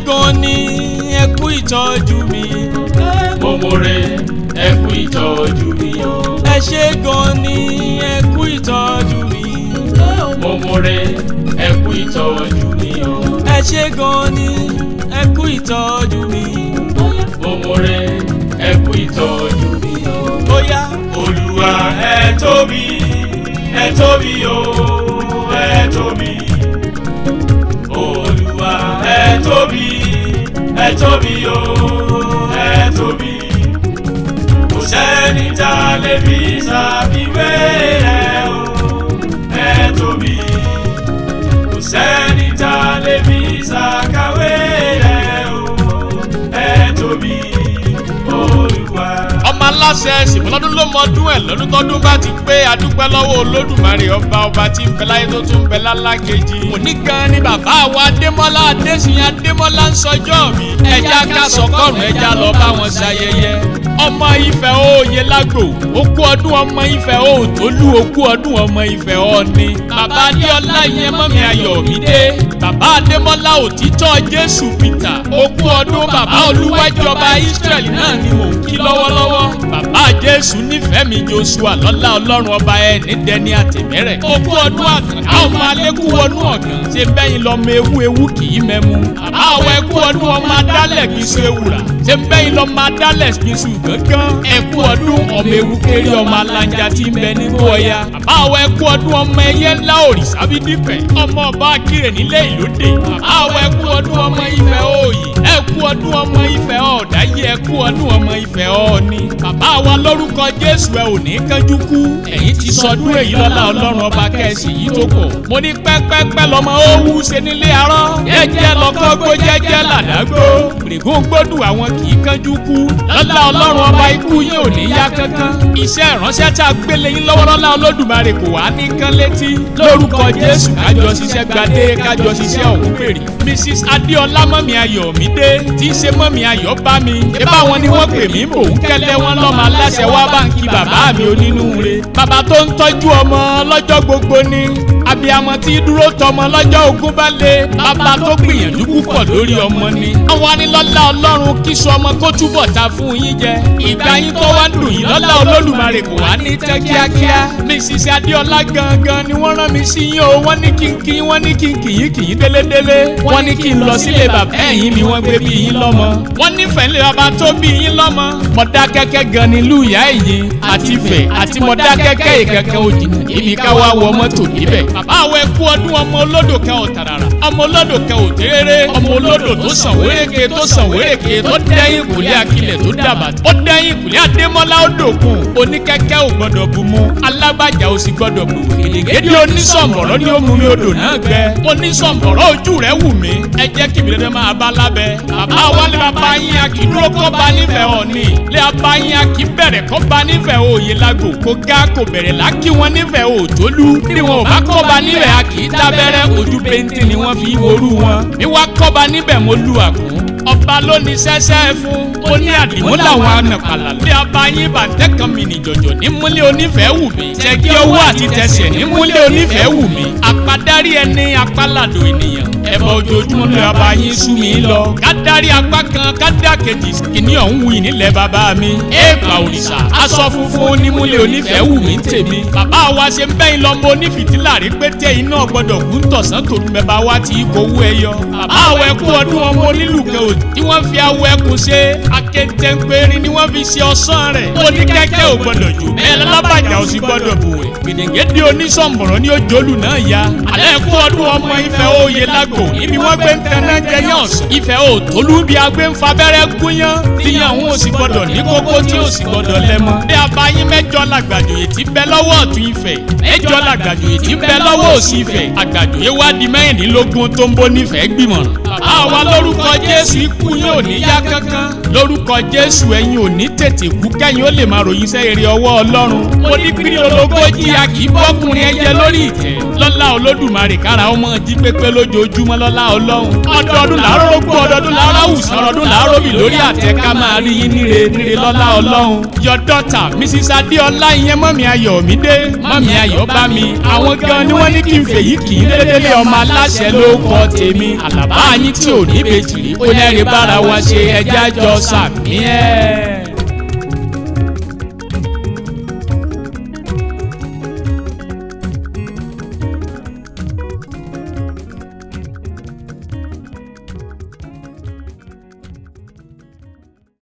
Gan ni, ẹ kú ìtọ́jú mi. Mo mọ̀re, ẹ kú ìtọ́jú mi o. Ẹ ṣé gan ni, ẹ kú ìtọ́jú mi. Mo mọ̀re, ẹ kú ìtọ́jú mi o. Ẹ ṣé gan ni, ẹ kú ìtọ́jú mi. Mo mọ̀re, ẹ kú ìtọ́jú mi o. Bóyá Olúwa ẹ tóbi, ẹ tóbi o, ẹ tóbi. Olúwa ẹ tóbi, ẹ tóbi o, ẹ tóbi. Kò sẹ́ni tá a lè fi ṣàfiwé ẹ o, ẹ tóbi. Kò sẹ́ni tá a lè fi ṣàkàwé ẹ o, ẹ tóbi. Olúwa. Ọmọ aláṣẹ ṣìmọ́lọ́dún ló mọ ọdún ẹ̀ lọ́dún tọ́dún bá ti pé. Adúpẹ́ lọ́wọ́ Olódùmarè, ọba ọba tí ń bẹ láyé tó tún ń bẹ lálákejì. Òní gan ni bàbá wa Adémọ́lá Adésìyàn Adémọ́lá ń sọjọ́ mi. Ẹja ká sọkọ́rùn, ẹja lọ bá wọn ṣayẹyẹ. Ọmọ Ifẹ̀ òye lágbo, okú ọdún. Ọmọ Ifẹ̀ òtólú, okú ọdún. Ọmọ Ifẹ̀ ọ̀ni. Bàbá Adéọlá ìyẹn mọ́mi Ayọ̀mídé. Bàbá Adémọ́lá òtítọ́ Jésù Peter, okú ọdún. Bàbá Olúwàjọba Israẹli náà ni mò ń kí lọ́wọ́lọ́wọ́. Bàbá Jésù nífẹ̀ẹ́ mi Joshua, lọ́lá Ọlọ́run ọba ẹ̀ ní dẹni àtẹ̀mẹ́rẹ̀. Okú ọdún. Àkàndá ọmọ alẹ́kú wọnú ọ̀gàn, ṣe bẹ́yìn lọ́mọ ewu ewu kì í mẹ́mu. Bàbá àwọn ẹkú ọdún. Ọmọ adálẹ̀ kì í ṣe ewùrà, ṣe bẹ́yìn lọ́mọ adálẹ̀ kì í ṣe gángan. Ẹkú ọdún. Ọmọ ewu kéré, ọmọ alájà tí ń bẹ nígbó ọya. Bàbá àwọn ẹkú ọdún. Ọmọ ẹyẹ ńlá òrìṣà bí dípẹ̀, ọmọ ọba akírè nílé ìlódé. Bàbá àwọn ẹkú ọdún. Ọmọ Ifẹ̀ òòyì, ẹkú ọdún. Ọmọ Ifẹ̀ ọ̀dáyé, ẹkú ọdún. Ọmọ Ifẹ̀ ọ̀ọ́ni. Bàbá wa, lórúkọ Jésù, ẹ ò ní kánjú kú. Ẹ̀yin ti sọdún èyí, lọ́lá Ọlọ́run ọba kẹ́sì yìí tó kọ̀. Mo ní pẹ́pẹ́pẹ́ lọ́mọ ó wú ṣe nílé arọ́, jẹ́jẹ́ lọ́kọ́ gbó, jẹ́jẹ́ làdágbó, pèrègùn gbódù, àwọn kì í kánjú kú. Lọ́lá Ọlọ́run ọba, ikú yín ò ní yá kankan. Iṣẹ́ ìránṣẹ́ tá a gbélé yín lọ́wọ́, lọ́lá Olódùmarè, kò wá ní kán létí. Lórúkọ Jésù, kájọ ṣiṣẹ́ gbadé, kájọ ṣiṣẹ́ ọ̀hún pèrè. Mrs Adéọlá mọ́mí Ayọ̀mídé tí í ṣe mọ́mí Ayọ̀ bá mi, ṣé báwọn ni wọ́n pè mí? Mò ń kẹ́lẹ́ wọn lọ́mọ aláṣẹ wá báńkì. Bàbá mi onínúure, bàbá tó ń tọ́jú ọmọ lọ́jọ́ gbogbo ni, abiyamọ tí dúró tọmọ lọ́jọ́ ogun bá lé, bàbá tó gbìyànjú púpọ̀ lórí ọmọ ni. Àwọn anilọ́lá Ọlọ́run kíṣu ọmọ kó túbọ̀ ta fún yín jẹ. Ìgbà yín tó wá ń dùn yín, lọ́lá Olódùmarè, kò wá ní tẹ́ kíákíá. Mrs Adéọlá gangan ni wọ́n rán mi sí yín o. Wọ́n ní kí n kí, wọ́n ní kí n kì yín kì yín délédélé. Wọ́n ní kí n lọ sílé bàbá ẹ̀yìn mi, wọ́n gbé bí yín lọ́mọ. Wọ́n nífẹ̀ẹ́ nílé bàbá tó bí yín lọ́mọ. Mọ̀dákẹ́kẹ́ gan ni ìlú ìyá ẹ̀yìn àti Ifẹ̀ àti Mọ̀dákẹ́kẹ́ ìkẹ́kẹ́ òjìnà ibi ká wá wọ mọ́tò níbẹ̀. Bàbá àwọn ẹkú ọdún. Ọmọ olódò kan ò tàràrà, ọmọ olódò kan ò téréré, ọmọ olódò tó sàn wéréke, tó sàn wéréke, tó dẹ́yìn kùlé akilẹ̀ tó dàbà, ó dẹ́yìn kùlé Adémọ́lá ó dòkun. Oníkẹ́kẹ́ ò gbọ́dọ̀ bu mu, alágbàjà ò sì gbọ́dọ̀ bù. Gèdègèdè onísọ̀mọ̀rọ̀ ni ó mú mi odò náà gbẹ. Onísọ̀mọ̀rọ̀ ojú rẹ̀ wù mí, ẹ jẹ́ kí mi dandan máa bá lábẹ́. Bàbá wa lé bàbá yín, a kì í dúró kọ́ ba nífẹ̀ẹ́ ọ̀ní lé bàbá yín, a kì í bẹ̀rẹ̀ kọ́ ba nífẹ̀ẹ́ òye lágbo kó gá kò bẹ̀rẹ̀ lákì wọn nífẹ̀ẹ́ òjòlú. Bí wọn ò bá kọ́ ba níbẹ̀, a kì í dábẹ́rẹ́, ojú péńtì ni wọ́n fi worú wọn. Mi wá kọ́ ba níbẹ̀, mo lu àkún ọba lónìí sẹ́sẹ́ fún ó ní àdìmúlà àwọn anàpàlà lé abayín bàtẹ́ kan mi ní jọ̀jọ̀ ní múlẹ̀ onífẹ̀ẹ́ wù mí, ṣẹ́gi owó àti tẹsẹ̀ ní múlẹ̀ onífẹ̀ẹ́ wù mí. Àpadárí ẹni apálàdò ènìyàn, ẹ̀bọ ojoojúmọ́ lé abayín sú mi lọ. Kádárí apá kan kádà kejì, kìíní ọ̀hún wù nílẹ̀ bàbá mi. Èèpà òrìṣà aṣọ funfun ní múlẹ̀ onífẹ̀ẹ́ wù mí tèmi. Bàbá wa ṣe ń bẹ́yìn lọ́mọ onífìtílà rí pété iná gbọ́dọ̀ kú tọ̀sán tòru mẹ́ba wa ti kó owó ẹyọ. Bàbá àwọn ẹkú ọdún. Ọmọ onílù kan òjì tí wọ́n fi awọ ẹkùn ṣe akéńtéńpérin ni wọ́n fi ṣe ọ̀sán rẹ̀. Oníkẹ́kẹ́ ò gbọ́dọ̀ jù bẹ́ẹ̀, lálábàjá ò sì gbọ́dọ̀ bùwẹ̀. Gbèdéńgédé onísọ̀mọ̀rọ̀ ni ó jólù náà ya. Alẹ́ ẹkú ọdún. Ọmọ Ifẹ̀ òye lágbo ibi wọ́n gbé ń tẹná jẹyàn ọ̀sán. Ifẹ̀ òtólú bí agbé ń fabẹ́rẹ́ gúnyán tíyàn òun ò sì gbọ́dọ̀ ní kókó tí ò sì gbọ́dọ̀ lẹ́mọ. Bí abayín mẹ́jọ làgbàjòyè tí bẹ lọ́wọ́ ọ̀tún Ifẹ̀, mẹ́jọ làgbàjòyè tí bẹ lọ́wọ́ òsì Ifẹ̀, àgbàjòyè wá di 16 tó ń bó nífẹ̀ẹ́ gbìmọ̀ràn. Bàbá wa, lórúkọ Jésù. Ikú yín ò ní yá kankan. Lórúkọ Jésù, ẹ̀yin ò ní tètè kú kẹ́yìn ó lè máa ròyìn iṣẹ́ eré ọwọ́ Ọlọ́run. Mo ní pírí ológójì, a kì í bọ́kùnrin ẹyẹ lórí ìtẹ́. Lọ́lá Olódùmarè, kára ọmọ jí pépé lójoojúmọ́ lọ́lá Ọlọ́run. Ọdọọdún làárọ̀ rógbó, ọdọọdún làárọ̀ àwùsàn, ọdọọdún làárọ̀ bì lórí àtẹ, ká máa rí yín níre níre lọ́lá Ọlọ́run. Your daughter, Mrs Adéọlá, ìyẹn mummy Ayọ̀mídé, mummy Ayọ̀ bá mi. Àwọn gan ni wọ́n ní kí n fèyí kì í dédélé ọmọ aláṣẹ ló kọ tèmi. Àlàbá yín tí ò ní bèjì rí, ó lẹ́rìí bára wa ṣe, ẹjẹ́ àjọ sàmí ẹ̀.